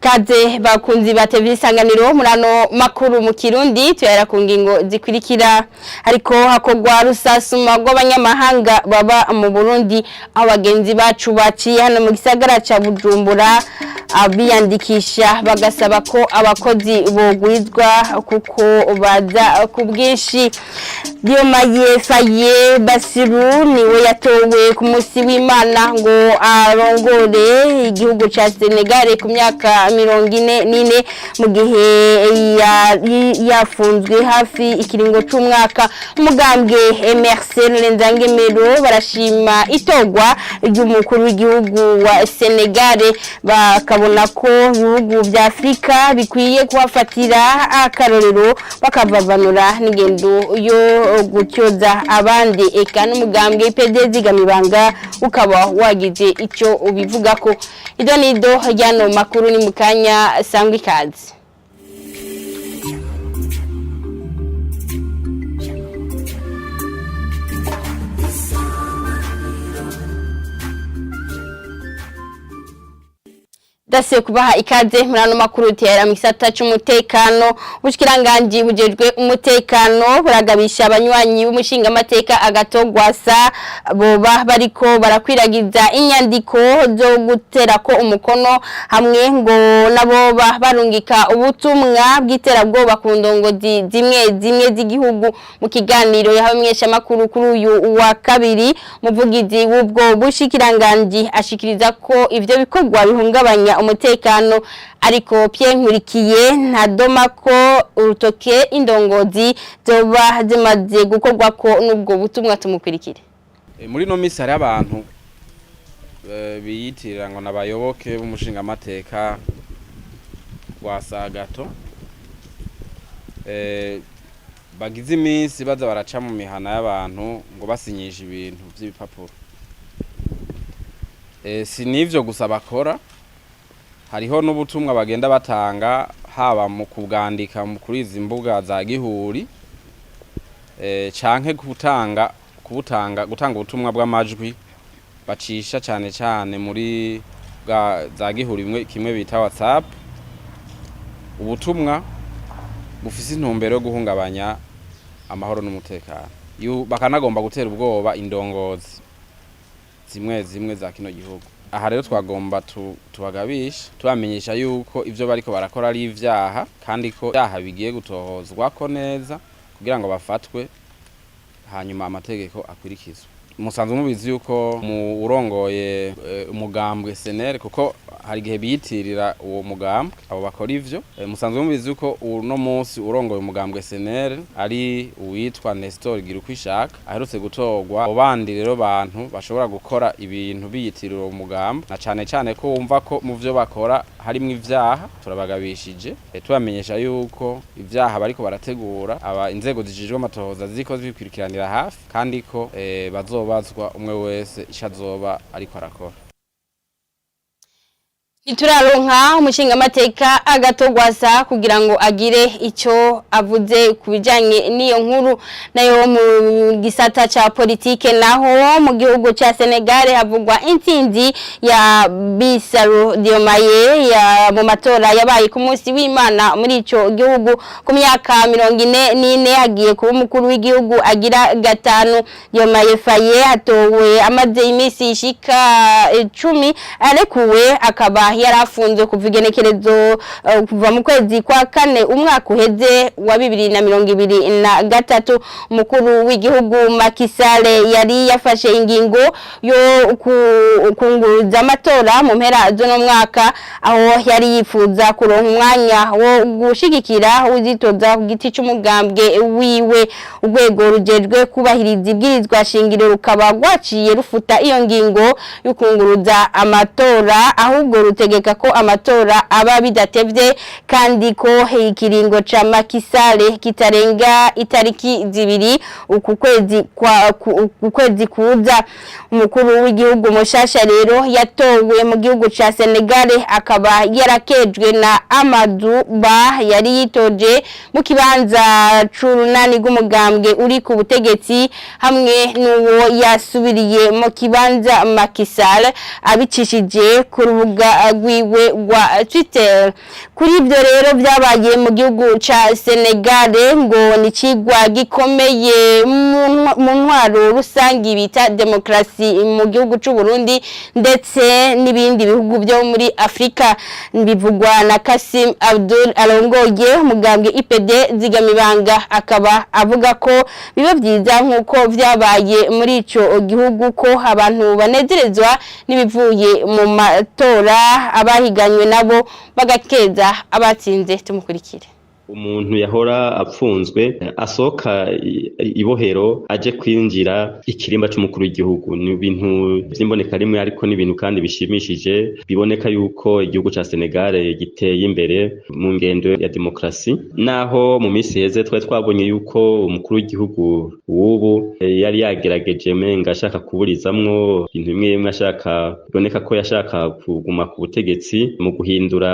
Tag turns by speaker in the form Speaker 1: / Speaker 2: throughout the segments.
Speaker 1: Kaze bakunzi ba TV Isanganiro murano makuru mu Kirundi tuyara ku ngingo zikurikira. Ariko hakogwa rusasuma rw'abanyamahanga baba mu Burundi, abagenzi bacu baciye hano mu gisagara ca Bujumbura abiyandikisha bagasaba ko abakozi bogwizwa kuko baza ku bwinshi. Diomaye Faye Basiru niwe yatowe ku munsi w'Imana ngo arongore igihugu ca Senegal ku myaka 44, mu gihe yari yafunzwe hafi ikiringo c'umwaka. Umugambwe MRC Renzangemero barashima itogwa ry'umukuru w'igihugu wa Senegal, bakabona ko ibihugu vya Afrika bikwiye kuhafatira akarorero bakavavanura n'ingendo yo gutyoza abandi. Eka n'umugambwe PD Zigamibanga ukaba wagize ico ubivugako. Ido nido ryano makuru ni mukanya, sangwa ikaze. Dasiye kubaha ikaze muri ano makuru tera mu gisata c'umutekano. Ubushikiranganje bujejwe umutekano buragabisha abanywanyi b'umushinga amateka agatogwasa boba bariko barakwiragiza inyandiko zo guterako umukono, hamwe ngo naboba barungika ubutumwa bw'iterabwoba ku ndongozi zimwe zimwe z'igihugu. Mu kiganiro yahabamenyesha makuru kuri uyu wa kabiri, umuvugizi w'ubwo bushikiranganje ashikiriza ko ivyo bikorwa bihungabanya umutekano, ariko Pierre Nkurikiye ntadoma ko urutoke indongozi zoba zimaze gukorwa ko n'ubwo butumwa. Tumukurikire.
Speaker 2: Muri no misi hari abantu biyitirira ngo nabayoboke b'umushinga amateka wa Sagato, bagize iminsi baza baraca mu mihana y'abantu ngo basinyisha ibintu vy'ibipapuro. Si nivyo gusa bakora, hariho n'ubutumwa bagenda batanga, haba mu kubwandika kuri izi mbuga za gihuri, canke gutanga kubutanga gutanga ubutumwa bw'amajwi bacisha cane cane muri bwa za gihuri imwe kimwe bita WhatsApp, ubutumwa bufise intumbero yo guhungabanya amahoro n'umutekano, bakanagomba gutera ubwoba indongozi zimwe zimwe za kino gihugu. Aha rero twagomba tubagabisha, tubamenyesha yuko ivyo bariko barakora ari ivyaha, kandi ko ivyaha bigiye gutohozwako neza kugira ngo bafatwe, hanyuma amategeko akurikizwe. Musanzwe mubizi yuko mu urongoye umugambwe SNL, kuko hari igihe biyitirira uwo mugambwe abo bakora ivyo, musanzwe mubizi yuko uno munsi urongoye umugambwe SNL ari uwitwa Nestor Girukwishaka aherutse gutorwa. Abo bandi rero bantu bashobora gukora ibintu biyitirira uwo mugambwe, na cane cane ko wumva ko mu vyo bakora harimwo ivyaha, turabagabishije, tubamenyesha yuko ivyaha bariko barategura aba inzego zijejwe amatohoza ziriko zibikurikiranira hafi, kandi ko bazobazwa umwe wese ico azoba ariko arakora.
Speaker 1: Ntituraronka umushingamateka agatogwasa kugira ngo agire icyo avuze ku bijanye n'iyo nkuru. Nayo mu gisata ca politike naho, mu gihugu ca Senegal havugwa intsinzi ya Bassirou Diomaye ya mu matora yabaye ku munsi w'Imana muri ico gihugu. Ku myaka 44 hagiye kuba umukuru w'igihugu agira gatanu. Diomaye Faye atowe amaze iminsi ishika 10 arekuwe, akaba yarafunzwe kuva igenekerezo kuva mu kwezi kwa kane umwaka uheze wa 2023. Umukuru w'igihugu Macky Sall yari yafashe ingingo yo kunguruza amatora mu mpera z'uno mwaka, aho yari yifuza kuronka umwanya wo gushigikira uzitoza ku giti c'umugambwe wiwe. Urwego rujejwe kubahiriza ibwirizwa shingiro rukaba rwaciye rufuta iyo ngingo yo kunguruza amatora, ahubwo rutegeka ko amatora aba bidatevye, kandi ko ikiringo ca Macky Sall kitarenga itariki 2 uku kwezi kwa uku kwezi kuza. Umukuru w'igihugu mushasha rero yatowe mu gihugu ca Senegal akaba yarakejwe na Amadou Ba yari yitoje mu kibanza c'urunani rw'umugambwe uri ku butegetsi, hamwe n'uwo yasubiriye mu kibanza Macky Sall, abicishije ku rubuga rubuga rwiwe rwa Twitter. Kuri ibyo rero byabaye mu gihugu ca Senegal, ngo ni icigwa gikomeye mu ntwaro rusangi bita demokrasi mu gihugu c'u Burundi ndetse n'ibindi bihugu byo muri Afrika. Bivugwa na Kasim Abdul arongoye umugambwe IPD Zigamibanga, akaba avuga ko biba byiza nk'uko vyabaye muri ico gihugu ko abantu banezerezwa n'ibivuye mu matora, abahiganywe nabo bagakeza abatsinze. Tumukurikire.
Speaker 3: Umuntu yahora apfunzwe asohoka ibohero aje kwinjira ikirimba c'umukuru w'igihugu, ni ibintu vy'imboneka rimwe, ariko ni ibintu kandi bishimishije. Biboneka yuko igihugu ca Senegal giteye imbere mu ngendo ya demokrasi, naho mu minsi iheze twari twabonye yuko umukuru w'igihugu w'ubu yari yagerageje menga ashaka kuburizamwo ibintu bimwe bimwe, ashaka, biboneka ko yashaka kuguma ku butegetsi mu guhindura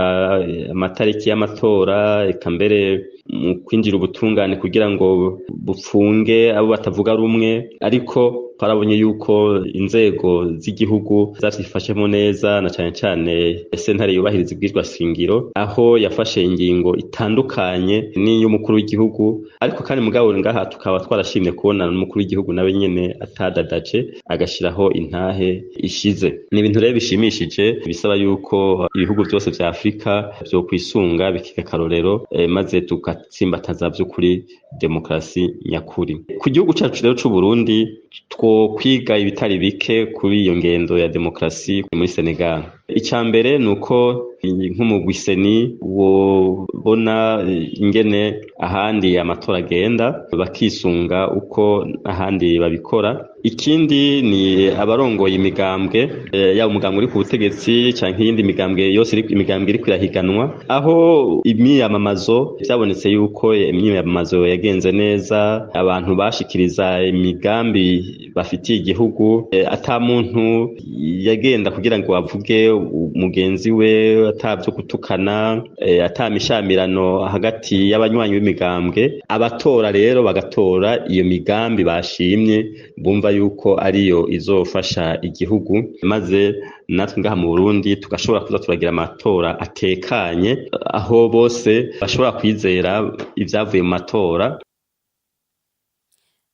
Speaker 3: amatariki y'amatora, eka mbere mu kwinjira ubutungane kugira ngo bupfunge abo batavuga rumwe. Ariko twarabonye yuko inzego z'igihugu zavyifashemo neza, na cane cane sentare yubahiriza ibwirizwa shingiro, aho yafashe ingingo itandukanye n'iy'umukuru w'igihugu. Ariko kandi mugabo ngaha tukaba twarashimye kubona n'umukuru w'igihugu nawe nyene atadadaje, agashiraho intahe ishize. Ni ibintu rero bishimishije, bisaba yuko ibihugu vyose vya Afrika vyo kwisunga, bikiga akarorero, maze tugatsimbataza vy'ukuri demokrasi nyakuri. Ku gihugu cacu rero c'u Burundi, two kwiga ibitari bike kuri iyo ngendo ya demokrasi muri Senegal. Icya mbere ni uko nk'umugwi CENI wobona ingene ahandi amatora agenda, bakisunga uko ahandi babikora. Ikindi ni abarongoye imigambwe, yaba umugambwe uri ku butegetsi canke iyindi migambwe yose, imigambwe iriko irahiganwa, aho imyiyamamazo vyabonetse yuko imyiyamamazo yagenze neza, abantu bashikiriza imigambi bafitiye igihugu, ata muntu yagenda kugira ngo avuge mugenzi we, ata vyo gutukana, ata mishamirano hagati y'abanywanyi b'imigambwe. Abatora rero bagatora iyo migambi bashimye, bumva yuko ariyo izofasha igihugu, maze natwe ngaha mu Burundi tugashobora kuza turagira amatora atekanye, aho bose bashobora kwizera ivyavuye mu matora.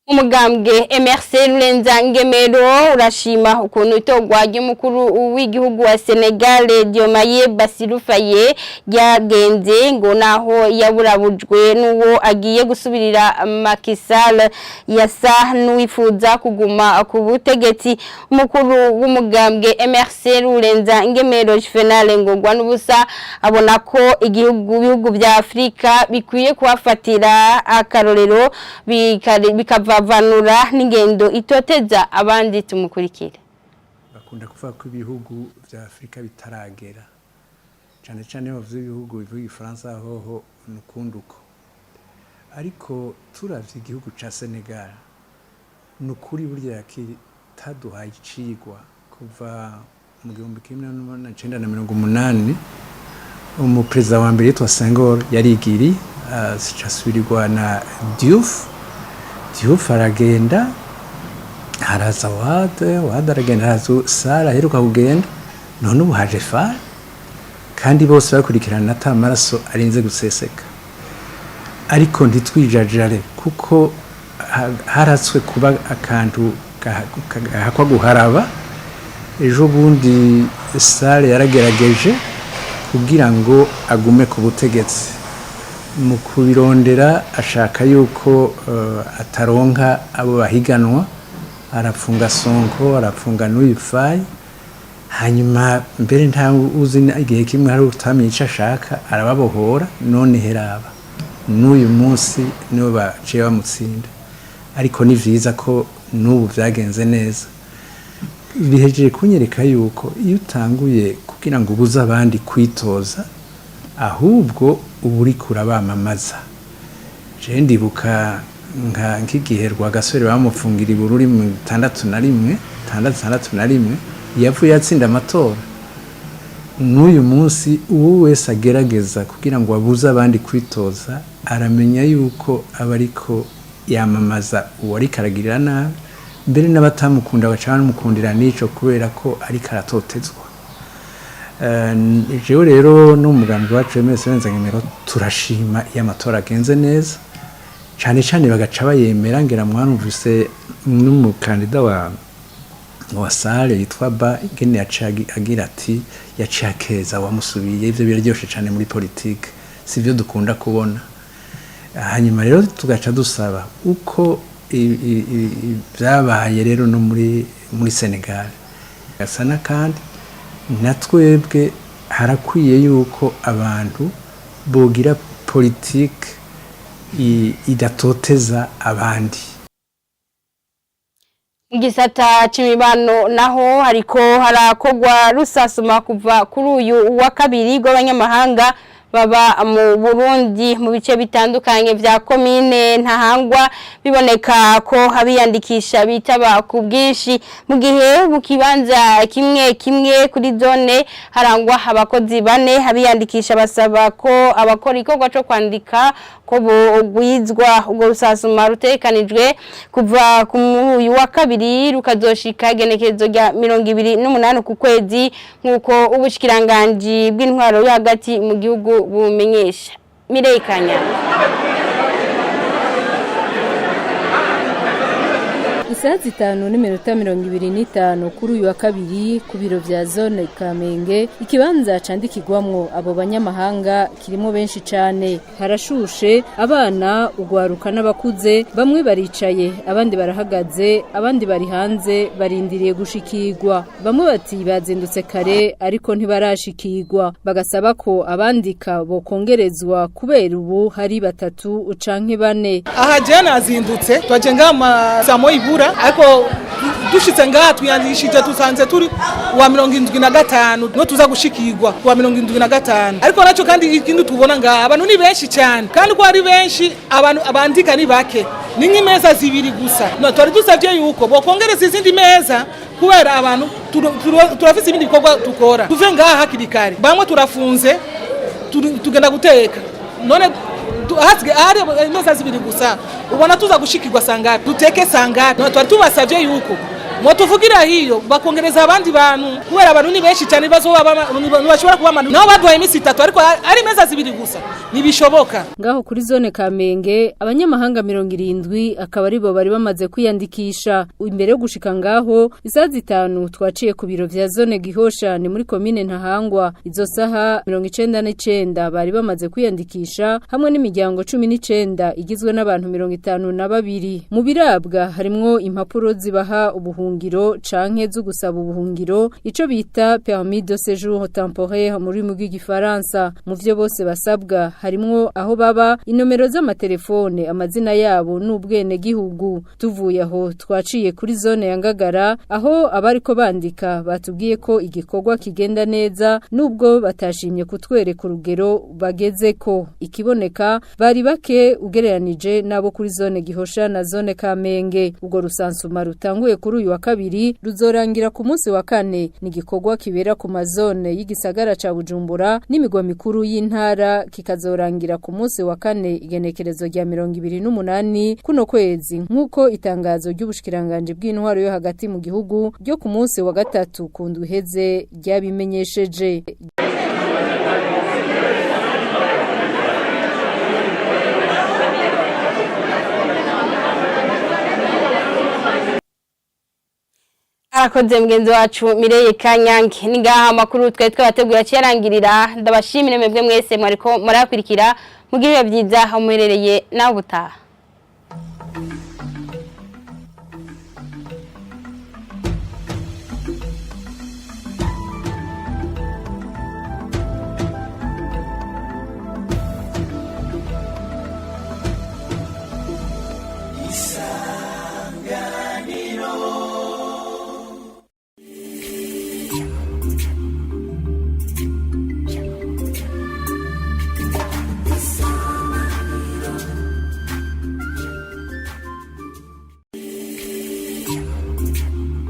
Speaker 1: Umugambwe MRC Rurenza Ngemero urashima ukuntu itorwa ry'umukuru w'igihugu wa Senegal Diomaye Bassirou Faye ryagenze, ngo naho yaburabujwe n'uwo agiye gusubirira Macky Sall yasa n'uwifuza kuguma ku butegetsi. Umukuru w'umugambwe MRC Rurenza Ngemero Juvenal Ngorwa n'ubusa abona ko igihugu bihugu vya Afrika bikwiye kuhafatira akarorero, bikavavanura n'ingendo itoteza abandi. Tumukurikire.
Speaker 4: Bakunda kuvuga ko ibihugu vya Afurika bitaragera, cyane cyane iyo bavuze ibihugu bivuga igifaransa, hoho ni ukundi uko. Ariko turavye igihugu ca Senegal, ni ukuri burya kitaduhaye icigwa kuva mu 1980. Umuperezida wa mbere yitwa Senghor yarigiri, asubirirwa na Diouf. Diouf aragenda, haraza Wade. Wade aragenda, haraza Sall aheruka kugenda, none ubu haje Fall, kandi bose bakurikirana ata maraso arinze guseseka. Ariko ntitwijajare, kuko haratswe kuba akantu gahakwa guharaba. Ejo bundi Sall yaragerageje kugira ngo agume ku butegetsi. Mu kubirondera ashaka yuko ataronka abo bahiganwa, arapfunga Sonko, arapfunga n'uyu Faye. Hanyuma mbere nta uzi igihe kimwe hari utamenye icyo ashaka, arababohora. None heraba n'uyu munsi nibo baciye bamutsinda. Ariko ni vyiza ko n'ubu vyagenze neza. Bihejeje kunyereka yuko iyo utanguye kugira ngo ubuze abandi kwitoza, ahubwo uba uriko urabamamaza. Je ndibuka nk'igihe Rwagasore bamufungira i Bururi mu 61, 61, yavuye atsinda amatora. N'uyu munsi uwo wese agerageza kugira ngo abuze abandi kwitoza, aramenya yuko aba ariko yamamaza uwo ariko aragirira nabi. Mbere n'abatamukunda baca bamukundira n'ico, kubera ko ariko aratotezwa. Jewe rero n'umugambi wacu MS Nzangemero turashima iyo amatora agenze neza, cane cane bagaca bayemera. Ngira mwarumvise n'umukandida wa sale yitwa Ba ingene yaciye agira ati yaciye akeza wamusubiye. Ivyo biraryoshe cane muri politike, sivyo dukunda kubona. Hanyuma rero tugaca dusaba uko vyabaye rero no muri Senegal gasa, kandi na twebwe harakwiye yuko abantu bogira politike idatoteza abandi.
Speaker 1: Mu gisata c'imibano naho, hariko harakogwa rusasuma kuva kuri uyu wa kabiri rw'abanyamahanga baba mu Burundi mu bice bitandukanye vya komine Ntahangwa. Biboneka ko abiyandikisha bitaba ku bwinshi, mu gihe mu kibanza kimwe kimwe kuri zone harangwa abakozi bane. Abiyandikisha basaba ko abakora igikorwa co kwandika ko bogwizwa. Ubwo rusasuma rutekanijwe kuva ku uyu wa kabiri rukazoshika igenekerezo rya 28 ku kwezi, nk'uko ubushikiranganji bw'intwaro yo hagati mu gihugu bumenyesha. Mireille Kanyana.
Speaker 5: Isaha 5:25 kuri uyu wa kabiri, ku biro vya zone Kamenge, ikibanza candikirwamwo abo banyamahanga kirimo benshi cane. Harashushe, abana, ugwaruka n'abakuze, bamwe baricaye, abandi barahagaze, abandi bari hanze barindiriye gushikirwa. Bamwe bati bazindutse kare ariko ntibarashikirwa, bagasaba ko abandika bokongerezwa kubera ubu hari batatu canke bane.
Speaker 6: Aha jewe nazindutse, twaje ngaha saa moya ibura, ariko dushitse ngaha twiyandikishije tusanze turi wa 75, no tuza gushikirwa wa 75. Ariko naco kandi ikindi tubona ngaha, abantu ni benshi cyane, kandi ko ari benshi, abantu abandika ni bake, ni nk'imeza zibiri gusa. No twari dusavye yuko bokongereza izindi meza kubera abantu turafise ibindi bikorwa dukora, tuve ngaha hakiri kare. Bamwe turafunze, tugenda guteka, none hasigaye hari imeza zibiri gusa, ubona tuza gushikirwa sangapi, duteke sangapi? No twari tubasavye yuko mwotuvugira hiyo bakongereza abandi bantu kubera abantu ni benshi cyane, ntibashobora kuba nabo baduhaye iminsi 3, ariko ari meza zibiri gusa ntibishoboka.
Speaker 5: Ngaho kuri zone Kamenge, abanyamahanga 70 akaba aribo bari bamaze kwiyandikisha. Imbere yo gushika ngaho isaha 5, twaciye ku biro vya zone Gihosha, ni muri komine Ntahangwa. Izo saha 99 bari bamaze kwiyandikisha, hamwe n'imiryango 19 igizwe n'abantu 52. Mu birabwa harimwo impapuro zibaha ubuhungiro canke zo gusaba ubuhungiro, ico bita permis de séjour temporaire mu rurimi rw'igifaransa. Mu vyo bose basabwa harimwo aho baba, inomero z'amatelefone, amazina yabo n'ubwene gihugu. Tuvuye aho twaciye kuri zone ya Ngagara, aho abariko bandika batubwiye ko igikorwa kigenda neza, nubwo batashimye kutwereka urugero bagezeko. Ikiboneka bari bake ugereranije nabo kuri zone Gihosha na zone Kamenge. Ubwo rusansuma rutanguye kuri uyu wa kabiri ruzorangira ku munsi wa kane. Ni igikorwa kibera ku mazone y'igisagara ca Bujumbura n'imigwa mikuru y'intara, kikazorangira ku munsi wa kane, igenekerezo rya 28 kuno kwezi, nk'uko itangazo ry'ubushikiranganje bw'intwaro yo hagati mu gihugu ryo ku munsi wa gatatu ku ndwi iheze ryabimenyesheje.
Speaker 1: Arakoze mugenzi wacu Mireye Kanyange. Ni ngaha amakuru twari twabategura cyarangirira. Ndabashimire mwebwe mwese mwariko murakurikira. Mugire ibihe byiza aho muherereye, nawe ubutaha.